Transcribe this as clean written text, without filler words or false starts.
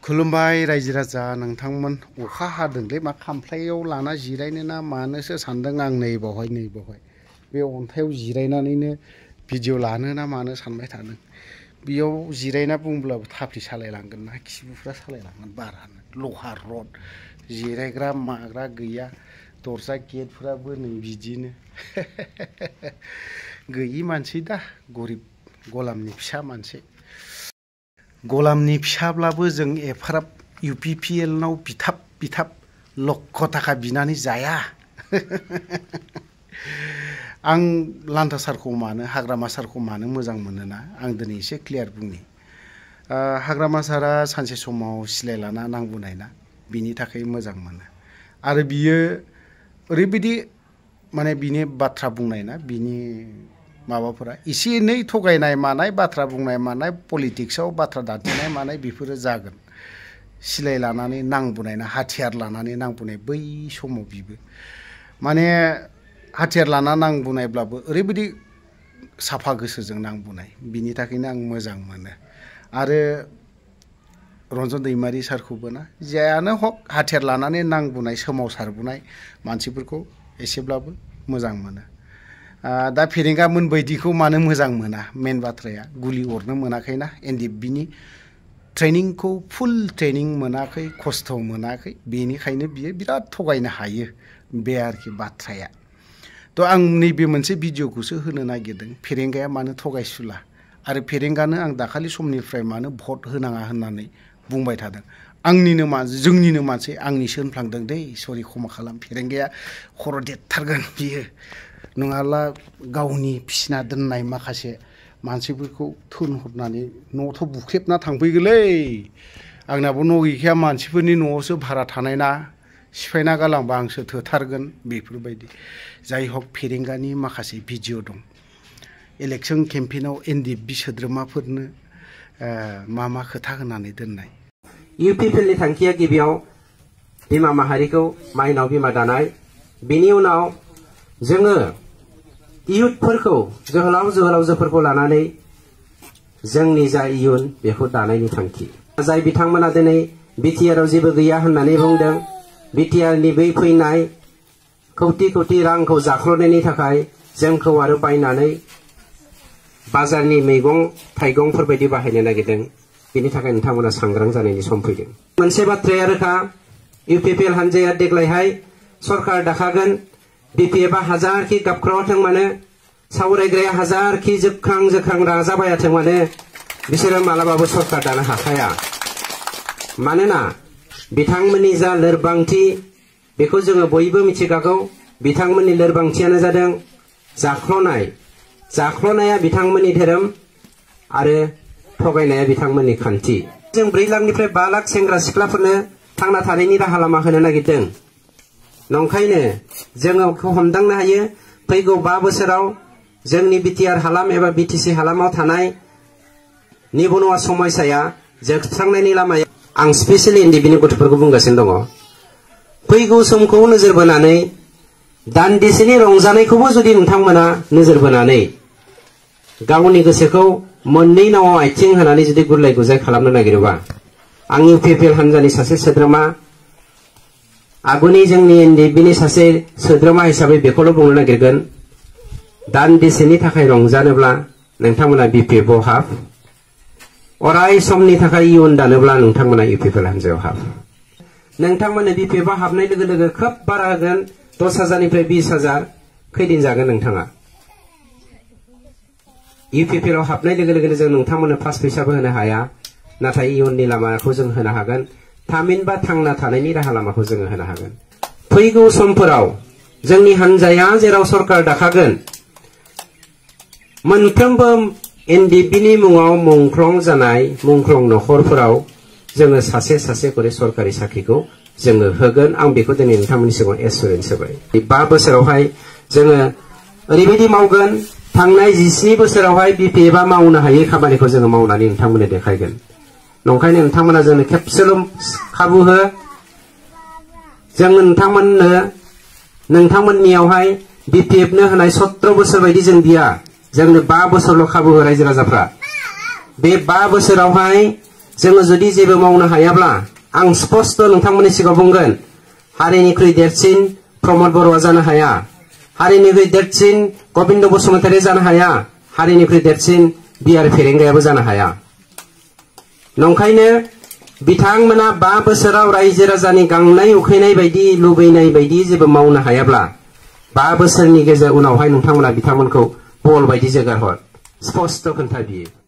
खुलुमबाय रायजो राजा नोंथांमोन अखा हादोंलै मा खामफ्लायाव लाना जिरायनो ना मानोसो सानदों आं नै बावहाय बे अन्थायाव जिरायनानैनो भिडिअ लानो ना मानो सानबाय थादों। बेयाव जिरायना बुंब्लाबो थाफ्लि सालायलांगोन ना खिबुफ्रा सालायलांगोन बारानो लहा रड जिरायग्रा माग्रा गैया दरजा गेटफोराबो नै बिदिनो गैयि मानसि दा गरिब गलामनि फिसा मानसि गलामनि फिसाब्लाबो जों एफाराब UPPL नाव बिथाब लक्ष थाखा बिनानै जाया आं लान्था सारखौ मानो हाग्रामा सारखौ मानो मोजां मोनोना आं दिनै एसे क्लियार बुंनि हाग्रामा सारा सानसे समाव सिलाय लाना नांबोनाय ना बिनि थाखाय मोजां मोनो आरो बियो ओरैबायदि माने बिनि बाथ्रा बुंनाय ना बिनि माबाफोरा एसे एनै थगायनाय मानाय बाथ्रा बुंनाय मानाय पलिटिक्सआव बाथ्रा दान्थेनाय मानाय बेफोरो जागोन सिलाय लानानै नांबोनाय ना हाथियार लानानै नांबोनाय बै समाव बिबो माने हाथियार लाना नांबोनायब्लाबो ओरैबायदि साफा गोसोजों नांबोनाय बिनि थाखायनो आं मोजां मोनो आरो रन्जन दैमारि सारखौबो ना जायानो हक हाथियार लानानै नांबोनाय सोमावसारबोनाय मानसिफोरखौ एसेब्लाबो मोजां मोनो दा फेरेंगामोन बायदिखौ मानो मोजां मोना मेन बाथ्राया गुलि अरनो मोनाखैना NDFB-नि ट्रेनिंखौ फुल ट्रेनिं मोनाखै खस्थ' मोनाखै बेनिखायनो बियो बिराद थगायनो हायो बे आरोखि बाथ्राया थ' आं नैबे मोनसे भिडिअखौसो होनो नागिरदों फेरेंगाया मानो थगायसुला आरो फेरेंगानो आं दाखालि समनिफ्राय मानो भट होनाङा होननानै बुंबाय थादों आंनिनो जोंनिनो मानसि आंनिसो होनफ्लांदों दै सरि क्षमा खालाम फेरेंगाया खर' देरथारगोन बियो नङाब्ला गावनि फिसिना दोननाय माखासे मानसिफोरखौ थोनहरनानै न'थ' बुख्रेबना थांफैगोलै आंनाबो न' गैखाया मानसिफोरनि न'आवसो भारा थानाय ना सिफायना गालांबा आंसो थोथारगोन बेफोरबायदि जाय हक फेरेंगानि माखासे भिडिअ दं इलेक्सन केम्पेइनाव NDFB सोद्रोमाफोरनो मा खोथा होनानै दोननाय UPPL-नि थांखिया गिबियाव बिमा माहारिखौ माइनाव बिमा दानाय बेनि उनाव जोङो इयुथफोरखौ जोहोलावजोफोरखौ लानानै जोंनि जा इयुन बेखौ दानायनि थांखि जाय बिथांमोना दिनै BTR-आव जेबो गैया होननानै बुंदों BTR-नि बै फैनाय कौटि रांखौ जाख्ल'नायनि थाखाय जोंखौ आरो बायनानै बाजारनि मैगं थाइगंफोर बायदि बाहायनो नागिरदों बेनि थाखाय नोंथांमोना सांग्रां जानायनि सम फैदों मोनसे बाथ्राया रोखा UPPL हानजाया देग्लायहाय सरकार दाखागोन BPF-आ हाजारखि गाबख्रावाथों मानो सावरायग्राया हाजारखि जोख्रां राजाबायाथों मानो बिसोरो मालाबाबो सरकार दानो हाखाया मानोना बिथांमोननि जा लोरबांथि बेखौ जोङो बयबो मिथिखागौ बिथांमोननि लोरबांथियानो जादों जाख्ल'नाया बिथांमोननि धोरोम आरो थगायनाया बिथांमोननि खान्थि जों 4 लाखनिफ्राय 5 लाख सेंग्रा सिख्लाफोरनो थांना थानायनि राहा लामा होनो नागिरदों नंखायनो जोङो हमदांनो हायो फैगौ 5 बोसोराव जोंनि BTR हालाम एबा BTC हालामाव थानाय निबनुवा समस्याया जोबस्रांनायनि लामायाव आं स्पेसियेलि NDFB-नि गथ'फोरखौ बुंगासिनो दङ फैगौ समखौ नोजोर बोनानै दान्दिसेनि रंजानायखौबो जुदि नोंथांमोना नोजोर बोनानै गावनि गोसोखौ मोननै नावाव आथिं होनानै जुदि गुरलाय गुजाय खालामनो नागिरोबा आं UPPL हानजानि सासे सोद्रोमा आगुनि जोंनि NDFB-नि सासे सोद्रोमा हिसाबै बेखौल' बुंनो नागिरगोन दान्दिसेनि थाखाय रंजानोब्ला नोंथांमोना BPF-आव हाब अराय समनि थाखाय इयुन दानोब्ला नोंथांमोना UPPL हानजायाव हाब नोंथांमोननो BPF-आव हाबनाय लोगो खोब बारा होगोन 10,000निफ्राय 20,000 खैदिन जागोन नोंथाङा UPPL-आव हाबनाय लोगो जों नोंथांमोननो पास फैसाबो होनो हाया नाथाय इयुननि लामाखौ जों होनो हागोन थामहिनबा थांना थानायनि राहा लामाखौ जोङो होनो हागोन फैगौ समफोराव जोंनि हानजाया जेराव सरकार दाखागोन मोनफ्रोमबो NDFB-नि मुङाव मुंख्लं जानाय मुंख्लं नखरफोराव जोङो सासे करि सरकारि साख्रिखौ जोङो होगोन आं बेखौ दिनै नोंथांमोननि सिगाङाव एसुरेन्स होबाय 5 बोसोरावहाय जोङो ओरैबायदि मावगोन थांनाय 17 बोसोरावहाय BPF-आ मावनो हायै खामानिखौ जोङो मावनानै नोंथांमोननो देखायगोन नंखायनो नोंथांमोना जोंनो खेबसेल' खाबु हो जों नोंथांमोननियावहाय BPF-नो होनाय 17 बोसोर बायदि जों बिया जोंनो 5 बोसोरल' खाबु हो रायजो राजाफ्रा बे 5 बोसोरावहाय जोङो जुदि जेबो मावनो हायाब्ला आं स्पष्ट नोंथांमोननि सिगाङाव बुंगोन हारिनिख्रुइ देरसिन प्रमद बर'आ जानो हाया, हारिनिख्रुइ देरसिन गबिन्द बसुमतारी जानो हाया, हारिनिख्रुइ देरसिन बिआर फेरेंगायाबो जानो हाया। नंखायनो बिथांमोना 5 बोसोराव रायजो राजानि गांनाय उखैनाय बायदि लुबैनाय बायदि जेबो मावनो हायाब्ला 5 बोसोरनि गेजेर उनावहाय नोंथांमोना बिथांमोनखौ बल बायदि जोगार हर स्पष्ट खोन्था बियो।